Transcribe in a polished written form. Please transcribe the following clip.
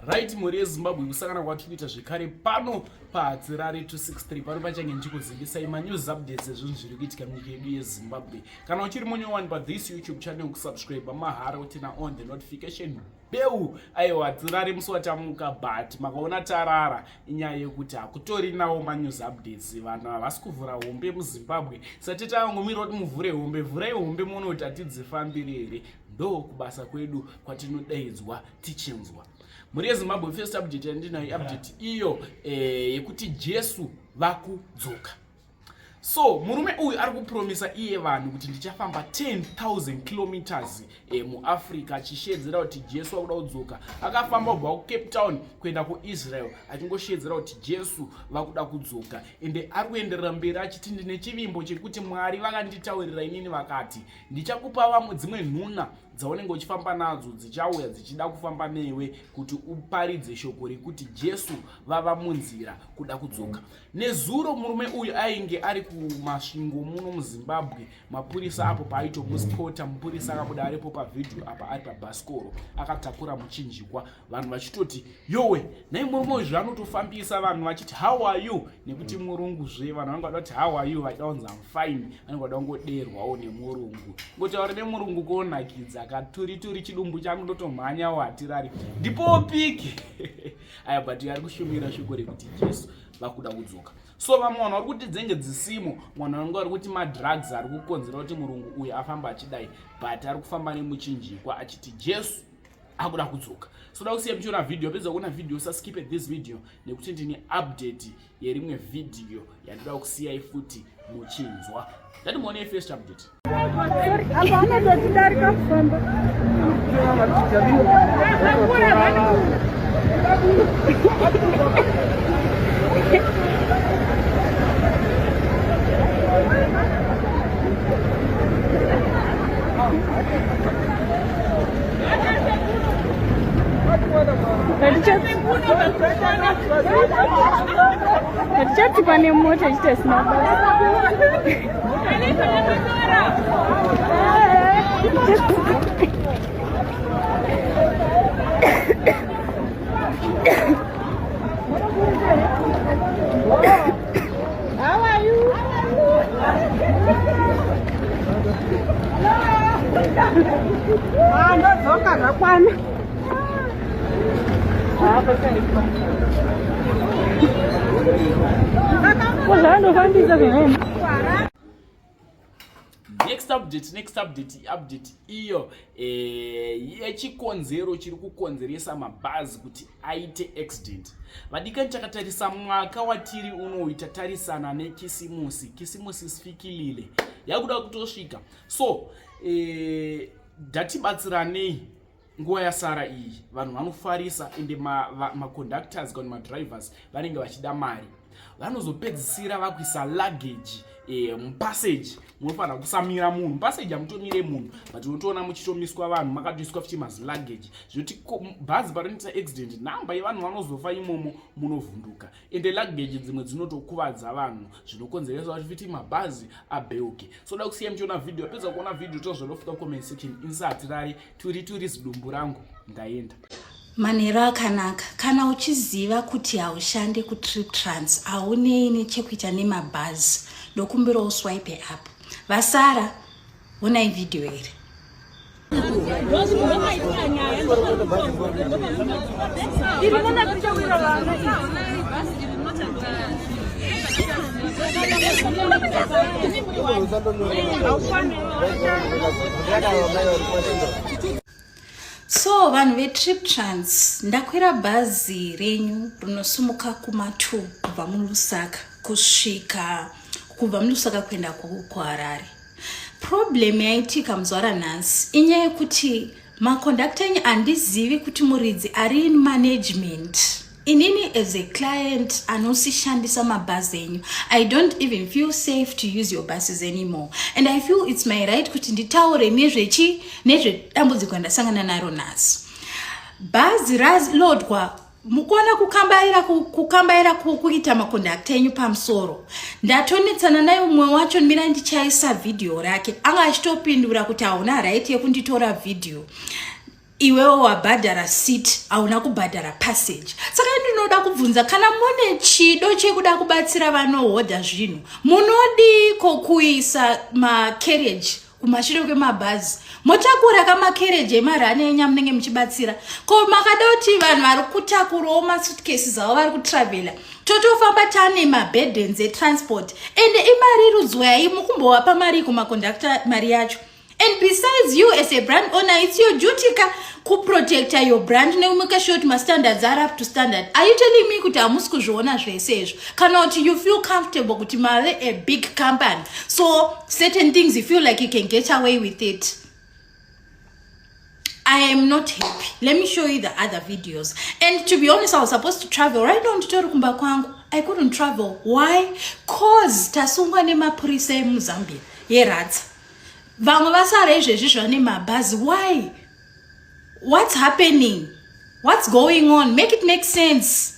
Right, mhuri yeZimbabwe, kusangana kwatiri kuita zvekare pano paHatirare 263. Pano pachange ndichikuzivisai manews updates ezvinhu zviri kuitika munyika yedu yeZimbabwe. Kana uchiri munyowani pathis YouTube channel, kusubscribe mahara, utina on the notification bell. Aiwa, hatirare musi watamuka, but makaona tarara inyaya yekuti hakutorinawo manews updates. Vanhu havasi kuvhura hombe muZimbabwe, sati tangomira kuti muvhure hombe. Vhurai hombe muone kuti hatidzifambiri here. Ndo kubasa kwedu kwatinodaidzwa tichinzwa. Mhuri yeZimbabwe, first update yandinayo, update iyo yekuti Jesu vakudzoka. So murume uyu ari kupromisa iye vanhu kuti ndichafamba 10,000 kilometers muAfrica, achishedzera kuti Jesu vakuda kudzoka. Akafamba kubva kuCape Town kuenda kuIsrael achingoshedzera kuti Jesu vakuda kudzoka. Ende ari kuenderera mberi achiti, ndine chivimbo chekuti Mwari vakanditaurira inini, vakati ndichakupa vamwe dzimwe nhuna dzaunenge uchifamba nadzo, dzichauya dzichida kufamba newe kuti uparidze shoko rekuti Jesu vava munzira kuda kudzoka. Nezuro murume uyu ainge ari kuMasvingo muno muZimbabwe. Mapurisa apo paaitomuspota, mupurisa akabuda aripo pavhidhiyo apa ari pabhasikoro akatakura muchinjikwa, vanhu vachitoti yowe, nhai murume uyu zvaanotofambisa, vanhu vachiti how are you, nekuti murungu zve. Vanhu vanenge vada kuti how are you, vaida kunzi am fine, vanenge vada kungoderwawo nemurungu. Ngotaura nemurungu konakidza katuri turi, chidumbu changu ndotomhanyawo. Hatirari ndipo piki aya, but ari kushumira shoko rekuti Jesu vakuda kudzoka. So vamwe vanhu vari kuti dzenge dzisimo, vanhu vanenge vari kuti madrugs ari kukonzera kuti murungu uyu afamba achidai, but ari kufamba nemuchinjikwa achiti Jesu akuda kudzoka. So da kusiya muchiona vhidhiyo. Pedza kuona vhidhiyo, usaskipe this video nekuti ndine update yerimwe vhidhiyo yandoda kusiyai futi muchinzwa. Ndati muonei first update. Apa anototidarika kufamba. Hatichatsikwa nemota ichita sina basa. How are you? Ah, ndodzoka zvakwana. Ko zvaanofambisa zvemene. Next update, next update, update iyo yechikonzero chiri kukonzeresa mabhazi kuti aite accident. Vadikani, takatarisa mwaka watiri unoyu, tatarisana neKisimusi. Kisimusi sifikilile, yakuda kutosvika. So ndatibatsiranei nguva yasara iyi. Vanhu vanofarisa, ende maconductors kana madrivers vanenge vachida mari, vanozopedzisira vakuisa luggage mupassage. Munofanira kusamira munhu mupassage, hamutomire munhu, but unotoona muchitomiswa vanhu makatoiswa futi maziluggage, zvekuti bhazi parinoita accident, nhamba yevanhu vanozofa imomo munovhunduka. Ende luggage dzimwe dzinotokuvadza vanhu, zvinokonzeresa kuti futi mabhazi abheuke. So da kusiya muchiona vhidhiyo. Apedza kuona vhidhiyo, tozvodofika comment section. Insatirari turi turi zidumbu rangu, ndaenda. Manheru akanaka. Kana uchiziva kuti haushande kuTrip Trans, haunei nechekuita nemabhazi, ndokumbirawo swipe up. Vasara onai vhidhiyo iri. So vanhu veTrip Trans, ndakwira bhazi renyu rinosumuka kuma2 kubva muLusaka kusvika, kubva muLusaka kuenda kuHarare. Problem yaitika muzuva ranhasi inyaya yekuti makondakta enyu, handizivi kuti muridzi ari in management. Inini as a client anosishandisa mabhazi enyu, I don't even feel safe to use your buses anymore, and I feel it's my right kuti nditaure nezvechi nezvedambudziko randasangana naro nhasi. Bhazi ralodwa, mukuona kukambaira, kukambaira kuita makondakta enyu pamusoro. Ndatonetsana naye umwe wacho, mira ndichaisa vhidhiyo rake, anga achitopindura kuti hauna right yekunditora vhidhiyo. Iwewe wabhadhara seat, hauna kubhadhara passage. Saka ndinoda kubvunza, kana mune chido chekuda kubatsira vanohodha zvinhu, munodiko kuisa macarriage kumashure kwemabhazi, motakura kamakereji emarani enyu amunenge muchibatsira? Ko makada kuti vanhu vari kutakurawo masuitcases avo vari kutravela, totofamba tane maburdens etransport? Ende imari rudzwai mukumbovapa mari kumakondakta mari yacho? And besides, you as a brand owner, it's your duty ka kuprotecta your brand nekumake sure kuti mastandards are up to standard. Are you telling me kuti hamusi kuzviona zvese izvo, kana kuti you feel comfortable kuti mave a big company, so certain things you feel like you can get away with it? I am not happy. Let me show you the other videos. And to be honest, I was supposed to travel. Right now, nditori kumba kwangu. I couldn't travel. Why? 'Cause tasungwa nemapurisa emuZambia yeRatsa. Vamwe vasara izvezvi zvane mabhazi. Why? What's happening? What's going on? Make it make sense.